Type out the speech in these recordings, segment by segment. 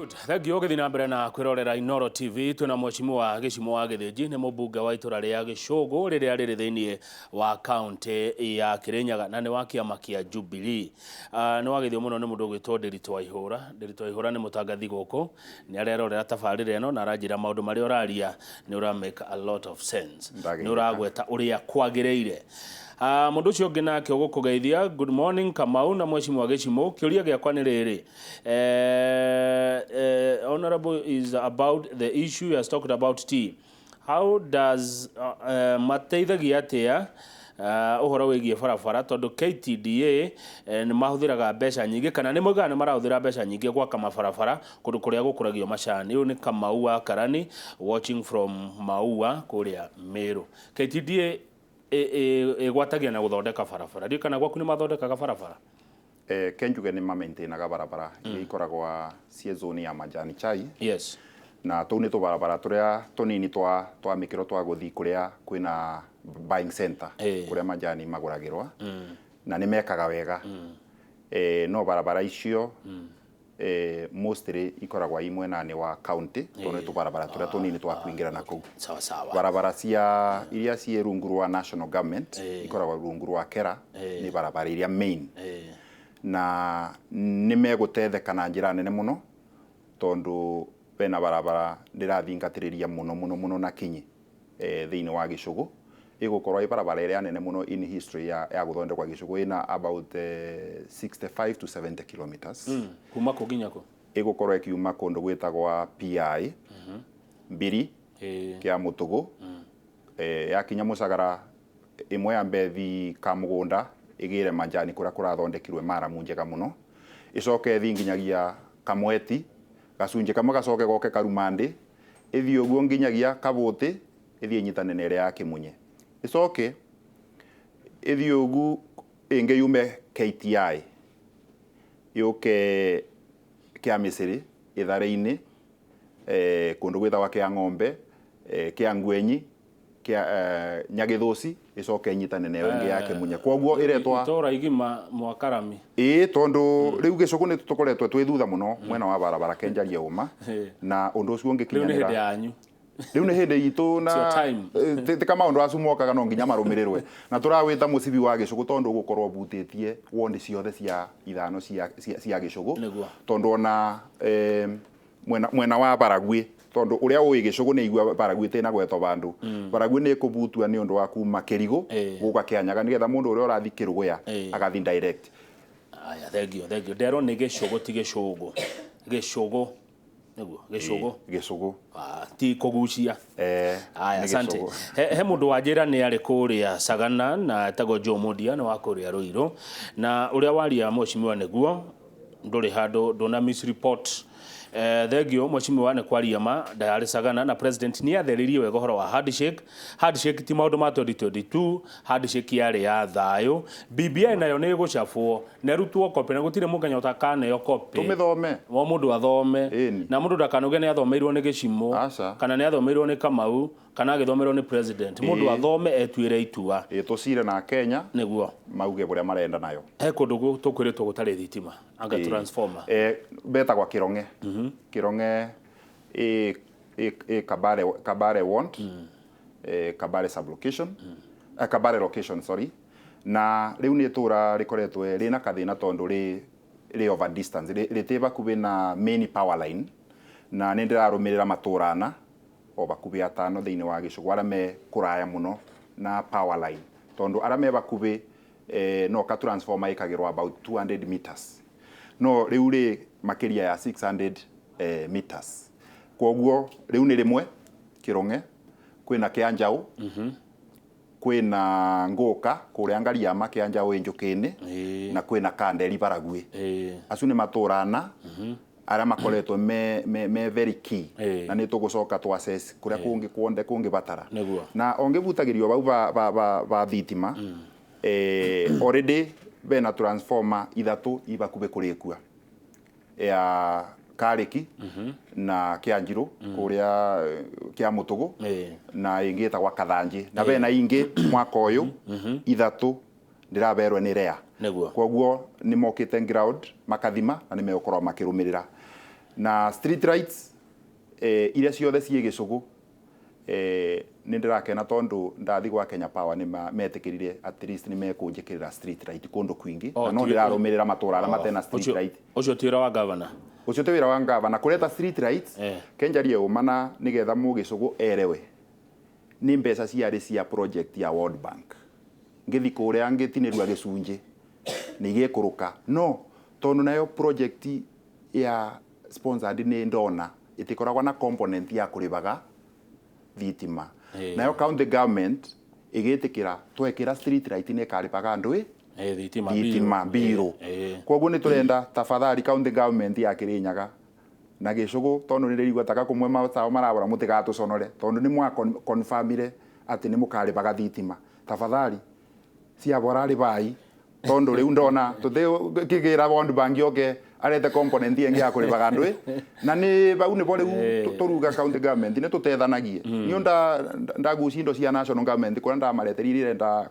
Good. Thank you ũgĩthiĩ na mbere na kwĩrorera Inoro TV. Twĩna mheshimiwa Gĩcimũ wa Gĩthĩnji, nĩ mũmbunge wa itũra rĩa Gĩcũgũ rĩrĩa rĩrĩ thĩinĩ wa kaunti ya Kĩrĩnyaga na nĩ wa kĩama kĩa Jubilee. Nĩ wageithio mũno nĩ mũndũ ũgwĩtwo Ndĩritũ wa Ihũra. Ndĩritũ wa Ihũra nĩ mũtangathi gũkũ, nĩ arerorera tabarĩra ĩno na aranjĩra maũndũ marĩa ũraria nĩ ũra make a lot of sense. Nĩ ũragweta ũrĩa kwagĩrĩire. Mũndũ ũcio ũngĩ nake ũgũkũgeithia, good morning Kamau na mheshimiwa Gĩcimũ, kĩũria gĩakwa nĩ rĩrĩ, honorable is about the issue he has talked about tea. How does mateithagia atĩa ũhoro wĩgiĩ barabara tondũ KTDA nĩ mahũthĩraga mbeca nyingĩ kana nĩ moigaga nĩ marahũthĩra mbeca nyingĩ gwaka mabarabara kũndũ kũrĩa gũkũragio macani. Ũyũ nĩ Kamau wa Karani watching from Maua kũrĩa Meru. KTDA ĩgwatagia na gũthondeka barabara. Ndiũĩ kana gwaku nĩ mathondekaga barabara? Ke njuge nĩ mamaintainaga barabara iria ikoragwa ciĩ zone ya majani chai. Na tũu nĩ tũbarabara tũrĩa tũnini twa mĩkĩro twa gũthiĩ kũrĩa kwĩna buying center, kũrĩa majani magũragĩrwa, na nĩ mekaga wega. No barabara icio mostly ikoragwa i mwena-inĩ wa county tondũ nĩ tũbarabara tũrĩa tũnini twa kũingĩra na kũu. Sawa sawa. Barabara cia iria ciĩ rungu rwa national government ikoragwo rungu rwa KERA, nĩ barabara iria main, na nĩ megũtetheka na njĩra nene mũno tondũ bena barabara ndĩrathingatĩrĩria mũno mũno mũno na kinyi thĩinĩ wa Gĩcũgũ. Ĩgũkorwo ĩ barabara ĩrĩa nene mũno in history ya gũthondekwa Gĩcũgũ, ĩna about 65 to 70 kilometers. Kuma kũ nginya kũ? Ĩgũkorwo ĩkiuma kũndũ gwĩtagwa PI Mbiri kĩa Mũtũgũ, yakinya Mũcagara ĩmwe ya mbethi ka mũgũnda ĩgĩre majani kũrĩa kũrathondekirwe maramu njega mũno, ĩcoke ĩthiĩ nginyagia Kamweti, gacunjĩ kamwe gacoke goke Karumandĩ, ĩthiĩ ũguo nginyagia Kabũtĩ, ĩthiĩ ĩnyitane na ĩrĩa ya Kĩmunye, ĩcoke ĩthiĩ ũguo ĩngĩ yume KTI yũke kĩa Mĩcĩrĩ ĩthare-inĩ, kũndũ gwĩtagwa kĩa Ng'ombe, kĩa Ngwenyi, kĩa Nyagĩthũci, ĩcoke ĩnyitane na ĩyo ĩngĩ ya Kĩmunye. Kwoguo ĩretwa itũra igima mwakarami. Ĩĩ, tondũ rĩu Gĩcũgũ nĩ tũkoretwo twĩ thutha mũno mwena wa barabara, kenjaria ũma na ũndũ ũcio Rĩu nĩ ũngĩkinyanĩra. Hĩndĩ yanyu. Rĩu nĩ hĩndĩ itũ na It's your time. Tika maũndũ acu mokaga no nginya marũmĩrĩrwe na tũrawĩta mũcibi wa Gĩcũgũ tondũ ũgũkorwo ũbutĩtie wondi ciothe cia ithano cia Gĩcũgũ. Tondũ ona mwena wa Baragwi, tondũ ũrĩa ũĩ Gĩcũgũ nĩ aigua Baragwi ĩtĩnagwetwo vandũ. Baragwi nĩ ĩkũbutua nĩ ũndũ wa kuma Kĩrigũ gũka Kĩanyaga nĩgetha mũndũ ũrĩa ũrathiĩ Kĩrũgũya agathiĩ direct. Aya, thank you, thank you. Nderwo nĩ Gĩcũgũ ti Gĩcũgũ. Gĩcũgũ nĩguo Gĩcũgũ. Gĩcũgũ. Ah, ti kũgucia. Aya, nĩ asante. Gĩcũgũ. He mũndũ wanjĩra nĩ arĩ kũrĩa Sagana na etagwo Joe Mundia, nĩ wa kũrĩa Rũirũ, na ũrĩa waria mheshimiwa nĩguo ndũrĩ handũ ndũna misreport. Thank you mheshimiwa nĩ kwaria ma ndayarĩ Sagana na president nĩ atheririe wega ũhoro wa handshake. Handshake ti maũndũ ma 2022, handshake yarĩ ya thayũ. BBI nayo nĩ ĩgũcabwo na ĩrutwo copy na gũtirĩ mũkenya ũtakaneo copy. Tũmĩthome. O mũndũ athome. Na mũndũ ndakanuge nĩ athomeirwo nĩ Gĩcimũ Aca. kana nĩ athomeirwo nĩ Kamau kana agĩthomerwo nĩ president. Mũndũ athome etuĩre itua. Ĩĩ, tũcire na Kenya mauge ũrĩa marenda nayo. He kũndũ tũkwĩrĩtwo gũtarĩ thitima anga transformer. Betagwa Kĩrong'e. Kĩrong'e ĩ Kabare ward, Kabare sub-location, Kabare location, sorry. Na rĩu nĩ itũra rĩkoretwo rĩna kathĩna tondũ rĩ over distance, rĩtĩ bakubĩ na main power line, na nĩ ndĩrarũmĩrĩra matũra ana o bakubĩ atano thĩinĩ wa Gĩcũgũ arĩa me kũraya mũno na power line, tondũ arĩa me bakubĩ no ka transformer ĩkagĩrwo about 200 meters, no rĩu rĩ makĩria ya 600 meters. Kwoguo rĩu nĩ rĩmwe Kĩrong'e, kwĩna kĩa Njaũ, kwĩna Ngũka kũrĩa Ngariama, kĩa Njaũ ĩ Njũkĩ-inĩ, na kwĩna Kanderi Baragwi. Acio nĩ matũra ana arĩa makoretwo me very key, na nĩ tũgũcoka tũ assess kũrĩa kũngĩ kuothe kũngĩbatara. Na ongĩbutagĩrio vau va thitima, already bena transformer ithatũ i bakubĩ kũrĩkua, ya Karĩki na Kĩanjirũ kũrĩa kĩa Mũtũgũ, na ĩngĩ ĩtagwa Kathanjĩ, na bena ingĩ mwaka ũyũ ithatũ ndĩraberwo nĩ REA. Koguo nĩ mokĩte ground makathima na nĩ megũkorwo makĩrũmĩrĩra. Na street lights iria ciothe ciĩ Gĩcũgũ, nĩ ndĩrakena tondũ ndathi gwa Kenya Power nĩ metĩkĩrire at least nĩ mekũnjĩkĩrĩra street light kũndũ kwingĩ. Oh, na no ndĩrarũmĩrĩra matũra arĩa matena street light. Ũcio ti wĩra wa governor. Ũcio ti wĩra wa gavana kũreta street lights. Kenjarie ũma na nĩgetha mũgĩcũgũ erewe nĩ mbeca ciarĩ cia project ya World Bank, ngĩthi kũrĩa ngĩtinĩrua gĩcunjĩ nĩ igĩkũrũka, no tondũ nayo project ya sponsored nĩ ndona ĩtikoragwo na component ya kũrĩbaga thitima. Nayo county government ĩgĩtĩkĩra twekĩra street light nĩ ĩkarĩbaga andũ thitima. Thitima mbirũ. Koguo nĩ tũrenda tafadhali county government ya Kirinyaga na Gĩcũgũ, tondũ nĩ ndĩrigua taka kũmwe matawa marabora, mũtigatũconore tondũ nĩ mwa confirmire atĩ nĩ mũkarĩbaga thitima, tafadhali ciabora rĩbai, tondũ rĩu ndona tũtikĩgĩra World Bank yoke arete component ĩngĩ ya kũrĩbaga andũ na nĩ bau nĩbo rĩu tũruga county government nĩ tũtethanagie. Niĩ ndagucia indo cia national government kũrĩa ndamareterire irenda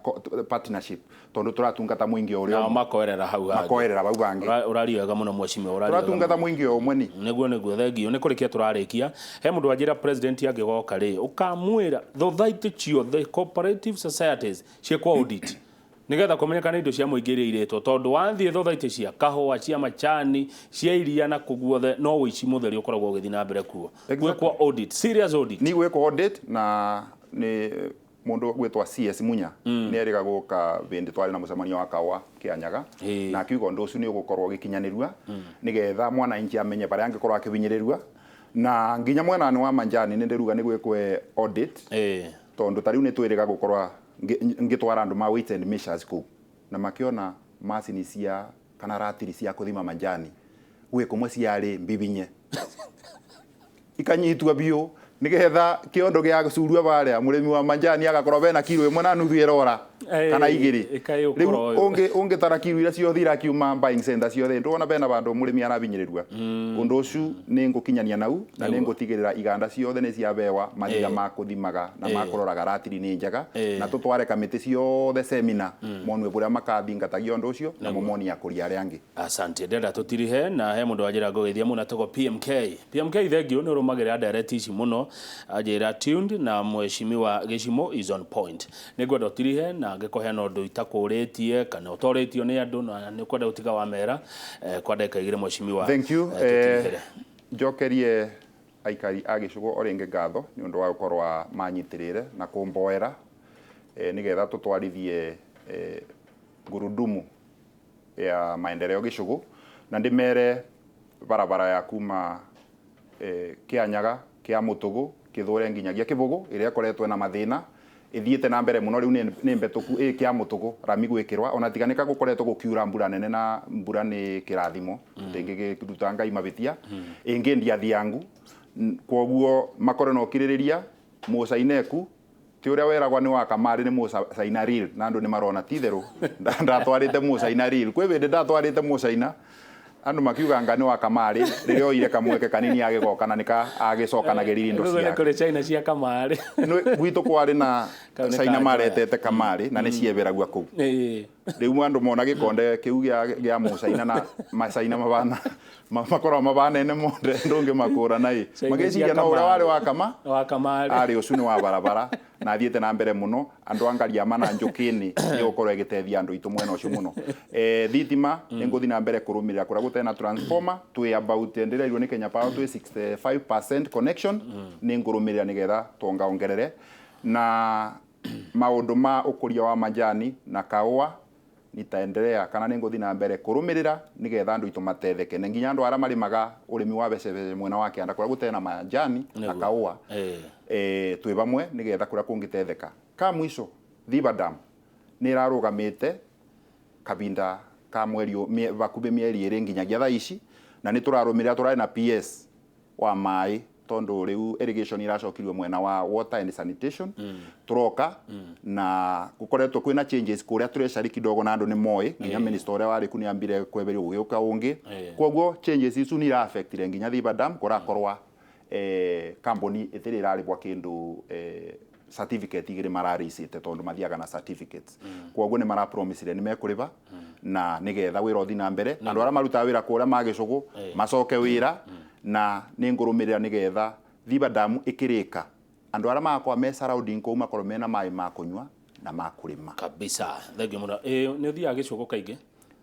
partnership tondũ tũratungata mũingĩ o ũrĩa Nao makoerera hau hangĩ. Makoerera bau bangĩ. Ũraria wega mũno, mheshimiwa, ũraria wega. Tũratungata mũingĩ o ũmwe ni. Nĩguo, thengio. Nĩ kũrĩkia tũrarĩkia. He mũndũ wanjĩra president angĩgoka rĩ, ũkamwĩra thothaitĩ ciothe, cooperative societies ciĩkwo audit nigetha kũmenyekana indo cia mũingĩ iria irĩtwo, tondũ wathiĩ thothaitĩ cia kahũa, cia macani, cia iria na kũ guothe no ũici mũtheri ũkoragwo ũgĩthiĩ na mbere kuo. Gwĩkwo audit, serious audit. Ni gwĩkwo audit na nĩ mũndũ gwĩtwa CS Munya nĩ erĩga gũka bĩndĩ twarĩ na mũcemanio wa kawa Kĩanyaga, na akiuga ũndũ ũcio nĩ ũgũkorwo ũgĩkinyanĩrua nĩgetha mwananchi amenye barĩa angĩkorwo akĩhinyĩrĩrua, na nginya mwena-inĩ wa manjani nĩ ndĩruga nĩ gwĩkwe audit, tondũ ta rĩu nĩ twĩrĩga gũkorwo ngĩtwara andũ ma weights and measures kũu na makĩona macini cia kana ratiri cia kũthima manjani gwĩ kũmwe ciarĩ mbibinye ikanyitwa biũ nigetha kiondo gĩa gũcurua barĩa mũrĩmi wa manjani agakorwo bena kiro ĩmwe na nuthu ĩrora kana igĩrĩ. Ĩkaĩ rĩu ũkorwo ũyũ. Ũngĩtara kiro iria ciothe irakiuma buying center ciothe, ndwona bena bandũ mũrĩmi arabinyĩrĩrua. Ũndũ ũcio nĩ ngũkinyania nau na nĩ ngũtigĩrĩra iganda ciothe nĩ ciabewa mahiga ma kũthimaga na ma kũroraga ratiri nĩ njega, na tũtware kamĩtĩ ciothe semina monwe bũrĩa makathingatagia ũndũ ũcio na momonia kũria arĩa angĩ. Asante. Ndenda tũtirihe na he mũndũ wanjĩra ngũgeithia mũno atagwo PMK. PMK, thengio nĩ ũrũmagĩrĩra ndereti ici mũno, anjĩra tuned na mheshimiwa Gĩcimo is on point. Nĩ ngwenda ũtirihe na angĩkorwo hena ũndũ itakũrĩtie kana ũtorĩtio nĩ andũ na nĩ ũkwenda gũtiga wamera, kwa ndagĩka 2, mheshimiwa. Thank you. Tũtirihere. Njokerie aikari a Gĩcũgũ o rĩngĩ ngatho nĩ ũndũ wa gũkorwo manyitĩrĩre na kũmboera, nĩgetha tũtwarithie gurudumu ya maendeleo Gĩcũgũ, na ndĩmere barabara ya kuma Kĩanyaga kĩa Mũtũgũ kĩthũre nginyagia Kĩbũgũ ĩrĩa ĩkoretwo na mathĩna ĩthiĩte na mbere mũno, rĩu nĩ mbetũku ĩ kĩa Mũtũgũ rami gwĩkĩrwa ona tiga nĩka gũkoretwo gũkiura mbura nene, na mbura nĩ kĩrathimo tũtingĩkĩruta Ngai mabĩtia ĩngĩ ndiathiangu. Kwoguo makorwo na ũkirĩrĩria mũcaineku ti ũrĩa weragwa nĩ wa kamarĩ nĩ mũcaina real, na andũ nĩ marona ti itherũ ndatwarĩte mũcaina real. Kwĩ hĩndĩ ndatwarĩte mũcaina andũ makiuga nga nĩ wa kamarĩ rĩrĩa oire kamweke kanini agĩgoka na nĩka agĩcokanagĩrĩria indo Rĩu nĩ ciake. Kũrĩ China cia kamarĩ. Gwitũ kwarĩ na Kau nĩ caina kanjoya. maretete kamarĩ na nĩ cieberagua kũu. Rĩu andũ mona gĩkonde kĩu gĩa mũcaina na macaina mabana makoragwo mabanene mothe ndũngĩmakũrana ĩ. Caina magĩciria cia no ũrĩa kamarĩ. warĩ wa kama Wa kamarĩ. Arĩ ũcio nĩ wa barabara na athiĩte na mbere mũno andũ a Ngariama na Njũkĩnĩ nĩ gũkorwo ĩgĩteithia andũ aitũ mwena ũcio mũno. Thitima nĩ ngũthiĩ na mbere kũrũmĩrĩra kũrĩa gũtarĩ na transformer, twĩ about ndĩrerirwo nĩ Kenya Power twĩ 65% connection, nĩ ngũrũmĩrĩra nĩgetha tuongaongerere na maũndũ ma ũkũria wa majani na kaũa nitaendelea kana nĩ ngũthiĩ na mbere kũrũmĩrĩra nĩgetha andũ aitũ matetheke na nginya andũ arĩa marĩmaga ũrĩmi wa becebece mwena wa kĩanda kũrĩa gũtarĩ na majani na kaũa, twĩ vamwe nĩgetha kũrĩa kũngĩtetheka. Ka mwisho, Thiba Dam nĩ ĩrarũgamĩte kabinda ka mweri bakubĩ mĩeri ĩrĩ nginyagia thaa ici, na nĩ tũrarũmĩrĩra, tũrarĩ na PS wa maĩ tondu riu irrigation iracokirio mwena wa water and sanitation, turoka na gukoretwo kwina changes kuria treasury kidogo na andu ni moĩ nginya minister uria wari ku ni ambire kweberio gugiuka ungi, koguo changes icu ni ira affectire nginya Thiba Dam kurakorwa kambuni itiri iraribwa kindu, certificate igiri mararicite tondu mathiaga na certificates, koguo ni marapromisire ni mekuriba na nigetha wira uthi na mbere, andu aria marutaga wira kuria ma Gĩcũgũ macoke wira. Na nĩ ngũrũmĩrĩra nĩgetha Thiba Dam ĩkĩrĩka andũ arĩa magakorwo me surrounding kũu makorwo mena maĩ ma kũnyua na ma kũrĩma. Kabisa, thengiũ mũno. Ĩ nĩ ũthiaga Gĩcũgũ kaingĩ?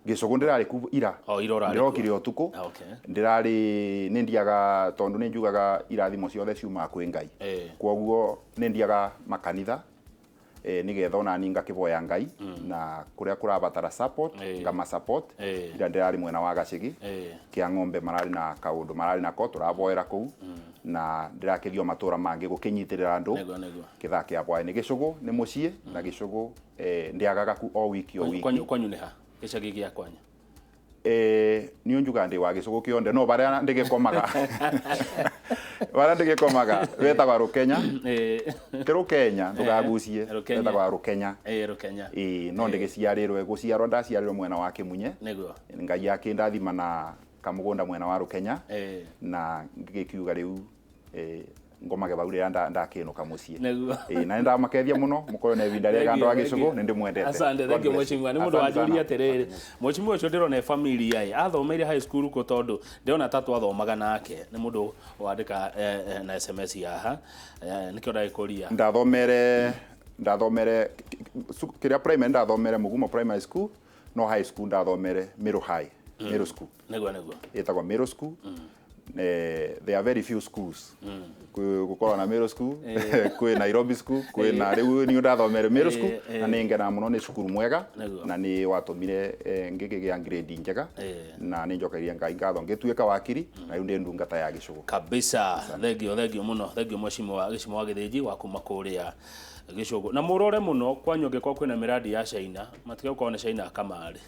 Gĩcũgũ ndĩrarĩ ku ira. O ira ũrarĩ kuo? Ndĩrokire ũtukũ. Ndĩrarĩ nĩ ndiaga tondũ nĩ njugaga irathimo ciothe ciumaga kwĩ Ngai. Kwoguo nĩ ndiaga makanitha nĩgetha onani ngakĩvoya Ngai na kũrĩa kũrabatara support ngama support. Ira ndĩrarĩ mwena wa Gacĩgĩ kĩa ng'ombe mararĩ na kaũndũ mararĩ nako tũravoera kũu na ndĩrakĩrio matũra mangĩ gũkĩnyitĩrĩra andũ. Nĩguo nĩguo. Kĩthaa kĩa hwaĩ-inĩ Gĩcũgũ nĩ mũciĩ na Gĩcũgũ ndĩagaga ku o wiki o wiki. Kwanyu kwanyu nĩ ha? Gĩcagi gĩa kwanyu? Niĩ njugaga ndĩ wa Gĩcũgũ kĩonde no barĩa ndĩgĩkomaga barĩa ndĩgĩkomaga betagwa Rũkenya. Ti Rũkenya ndũgagucie, betagwa Rũkenya. Rũkenya. Ĩĩ no ndĩgĩciarĩrwe gũciarwo ndaciarĩrwo mwena wa Kĩmunye. Nĩguo. Ngai akĩndathima na kamũgũnda mwena wa Rũkenya na ngĩkiuga rĩu ngomage bau rĩrĩa ndakĩnũka mũciĩ. Nĩguo. Ĩĩ na nĩndamakeithia mũno mũkorwo na ihinda rĩega andũ a Gĩcũgũ nĩndĩmwendete. Asante, thank you mheshimiwa. Nĩ mũndũ wanjũria atĩrĩrĩ, mheshimiwa ũcio ndĩrona e familia ĩ athomeire high school kũ tondũ ndĩrona ta twathomaga nake. Nĩ mũndũ wandĩka na SMS haha nĩkĩo ndagĩkũria. Ndathomere kĩrĩa primary ndathomere Mugumo Primary School no high school ndathomere Meru High, Meru School. Nĩguo nĩguo. Ĩtagwo Meru School. There are very few schools. Gũkorwo na Meru School, kwĩ Nairobi School, kwĩ na rĩu niĩ ndathomere Meru School na nĩ ngenaga mũno nĩ cukuru mwega na nĩ watũmire ngĩkĩgĩa grade njega na nĩ njokagĩria Ngai ngatho ngĩtuĩka wakiri na rĩu ndĩ ndungata ya Gĩcũgũ. Kabisa, thengio thengio mũno, thengio mheshimiwa Gĩcimo wa Gĩthĩnji wa kuma kũrĩa Gĩcũgũ. Na mũrore mũno kwanyu angĩkorwo kwĩna mĩradi ya China, matige gũkorwo nĩ China kamarĩ.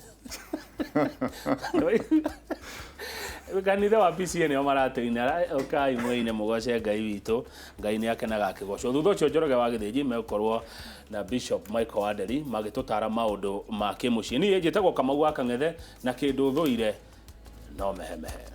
Kanitha wa PCA nĩo maratũina ũkai mwĩine mũgoce Ngai witũ, Ngai nĩ akenaga akĩgocwo. Thutha ũcio Njoroge wa Gĩthĩnji megũkorwo na Bishop Michael Wanderi magĩtũtara maũndũ ma kĩmũciĩ. Niĩ njĩtagwo Kamau wa Kang'ethe na kĩndũ thũire no mehemehe.